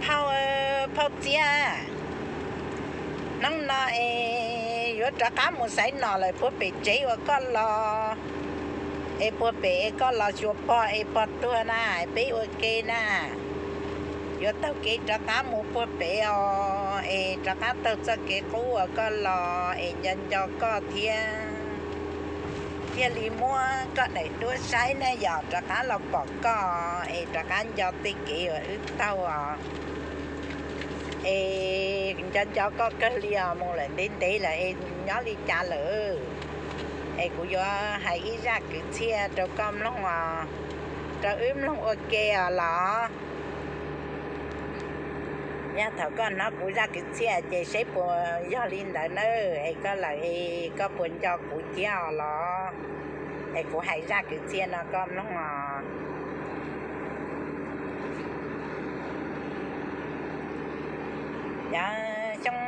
Phauj, phauj Txiab, hnub no es yuav rov qab mus xaiv nom lawm, puag pem tsev uas koj los, es puag pem es koj los xyuas pog es pog tuag na, peb ua ke na. Yuav taug kev rov qab mus puag pem os, es rov qab taug txoj kev qub uas koj los, es nco nco koj thiab, thiaj li muab koj daim duab saib na yom, rov qab los pom koj, es rov qab nco tej kev uas wb taug os. Es nco nco koj kawg li os, mus lawm ntev ntev lawm es nyob li cas lawm? Es kuv yuav hais ib zaj kwv txhiaj rau koj mloog os, rau wb mloog ua ke os los. Yog thaum koj hnov kuv zaj kwv txhiaj ces seb puas yog li ntawd nawb, es koj lawm es koj puas nco kuv thiab os los. Es kuv hais zaj kwv txhiaj no koj mloog os. Yav xyoo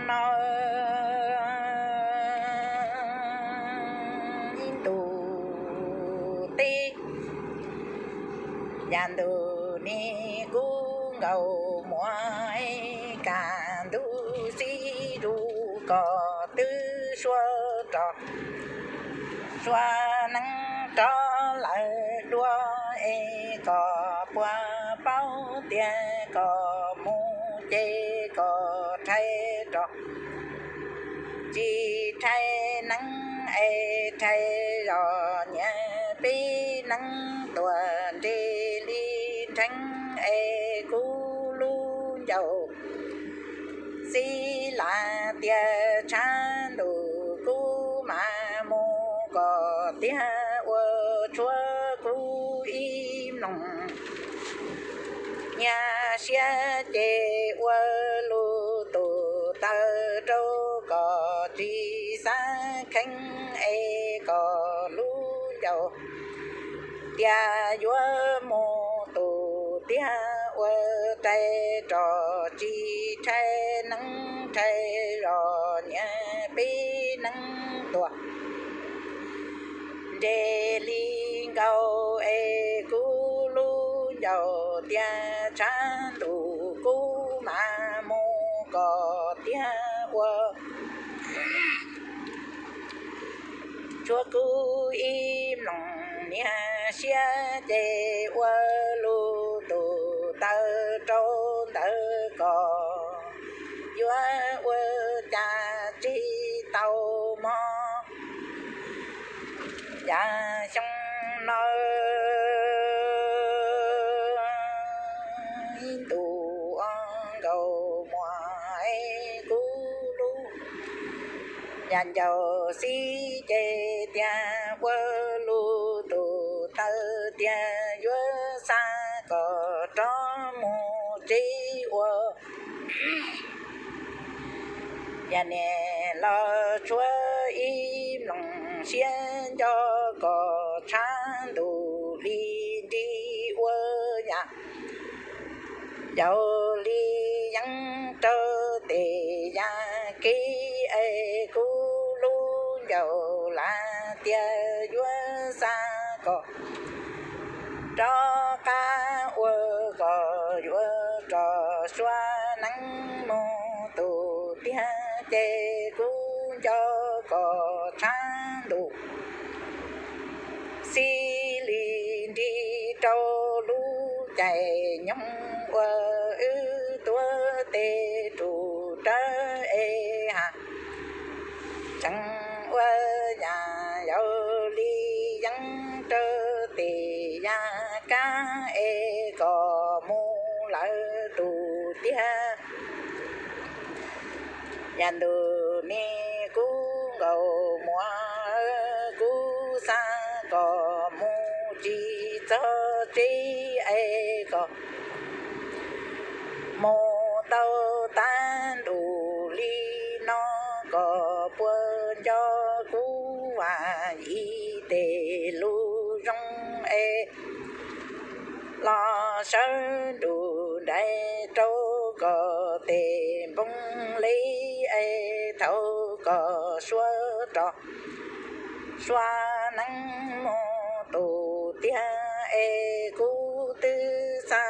no ib ntus teb, yav ntus ni kub nkaus muaj, kaj ntug xib zus kom twb sua rog, sua neeb rov lawm dua, es kom puas paub tias kom mus ces kom rhais rog, tsis rhais neeb es rhais zos nyias peb neeb tuaj nres li nrheeb, es kuv lub ncauj xib lam tias tshav ntuj kuv mam mus kom tiag ua tshuav kuv ib mloog. Nyias siab ces ua lub tus taw rau kom tsis xav kheev, es kom lub ncauj tias yuav mus tus tiag ua rhais rog, tsis rhais neeb rhais zos nyias peb neeb tuaj nres li nkaus, es kuv lub ncauj tias tshav ntuj kuv mam mus kom tiag ua tshuav kuv ib mloog. Nyias siab ces ua lub tus taw rau ntawd kom yuav ua cas tsis tau mob. Yav xyoo no ib ntus ob nkaus muaj, es kuv lub yam ncauj xib ces tias ua lub tus taw tias yuav xa kom rov mus tsev ua yam niam los tshuav ib mloog. Siab nco kom tshav ntuj li nrig ua yam ncauj li yeeb rau tes yaj kev, es kuv lub ncauj lam tias yuav xa kom rov qab ua kom yuav rog sua neeb mus tus tiag, ces kuv nco kom tshav ntuj xib li nrig rau lub caij nyoog uas wb tuav tes rub rawv es ha tseem ua yam ncauj li yeeb rau tes yaj kab, es kom mus lawm tus tiag. Yam ntuj ni kub nkaus muaj, kuv xa kom mus tsis txog tsev, es kom mus tau tag ntuj li no, kom puas nco kuv vam ib tes lus zoo es los sawv nrug nraim rau kom tes npoo li, es thaum kom sua rog sua neeb mus tus tiag, es kuv twb xa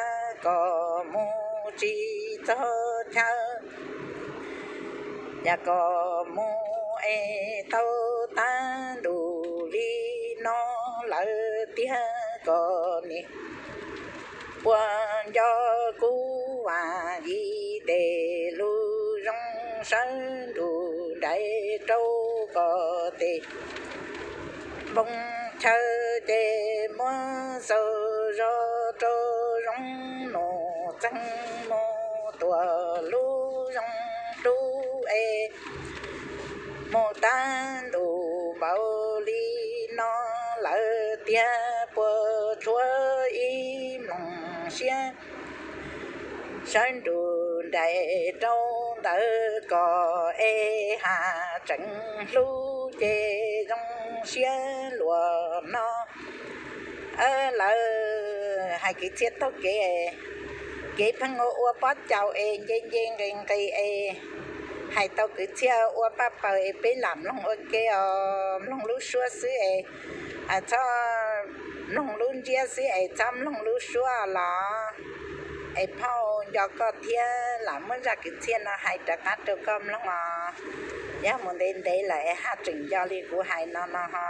kom mus tsis txog chaw, yog kom mus es tau tag ntuj li no lawm tiag kom nim puas nco kuv vas yim tej lus zoo sawv ntuj nraim rau kom tej npoo chaw ces muab xaus zog rau zoo, nus txeeg mus tuaj lub zoo rub es mus tag ntuj npaum li no lawm tiag puas tshuav ib nplooj siab sawv ntuj nraim rau ntawm koj es haj tseem hlub ces zoo siab luaj no. Lawv hais kwv txhiaj taug kev, kev pheej ua ua pob caus es nce nce nqis nqis es hais tau kwv txhiaj ua paj paws es peb lam mloog ua ke os, mloog lub suab xwb es txhob mloog lub ntsiab xwb es txhob mloog lub suab los. Es phauj nco koj thiab lam muab zaj kwv txhiaj no hais rov qab rau koj mloog os. Yog mus ntev ntev lawm es haj tseem nco li kuv hais no no ho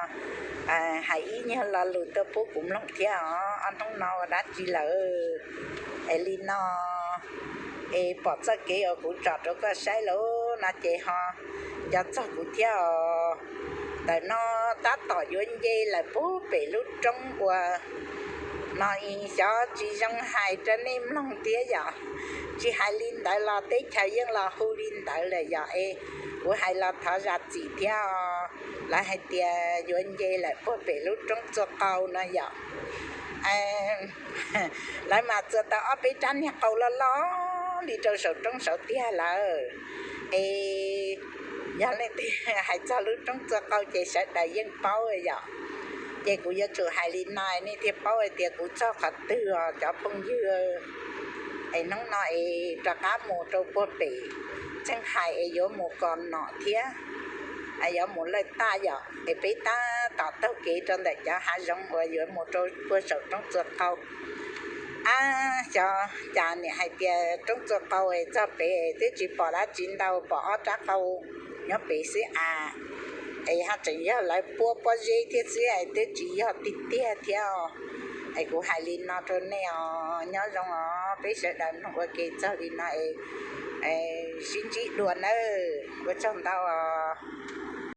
hais ib nyuag lo lus tuaj pub kuv mloog thiab os. Ob hnub no ua dab tsi lawm es li no es pom txoj kev uas kuv tsom rau koj saib lawm no ces ho nco txog kuv thiab os. Ntawm no tab tom yuav nce lawm puag pem lub roob uas no, xyov tsis zoo hais rau nej mloog thiab yom. Tsis hais li ntawd los teb chaws yeej los hu li ntawd lawm yom es kuv hais los thov zam txim thiab os. Lawv hais tias yuav nce lawm puag pem lub roob txua qau no yom. Lawv mas txua tau ob peb rab niag qau loj loj li rau saum roob saud tiag lawm. Es yog leej twg hais txog lub roob txua qau ces sawv daws yeej paub yom. Ces kuv yuav tsum hais li no nej thiaj paub hais tias kuv txog qhov twg os cov phooj ywg. Es hnub no es rov qab mus rau puag pem, txheej hais es yuav mus kos nom thiab, yuav mus lawj taj yom. Es peb tab tom taug kev rau ntawm cov hav zoov uas yuav mus rau puag saum roob txua qau. Ab, xyov cas niam hais tias roob txua qau es txog pem twb tsis pom dab tsi ntau, pom ob rab qau nyob pem xwb as. Es haj tseem yog lawv puab pob zeb thiab xwb es twb tsis yog tiag tiag thiab os. Es kuv hais li no rau nej os, nyob zoo os peb sawv daws mloog ua ke txog li no es sib ntsib dua nawb, ua tsaug ntau os.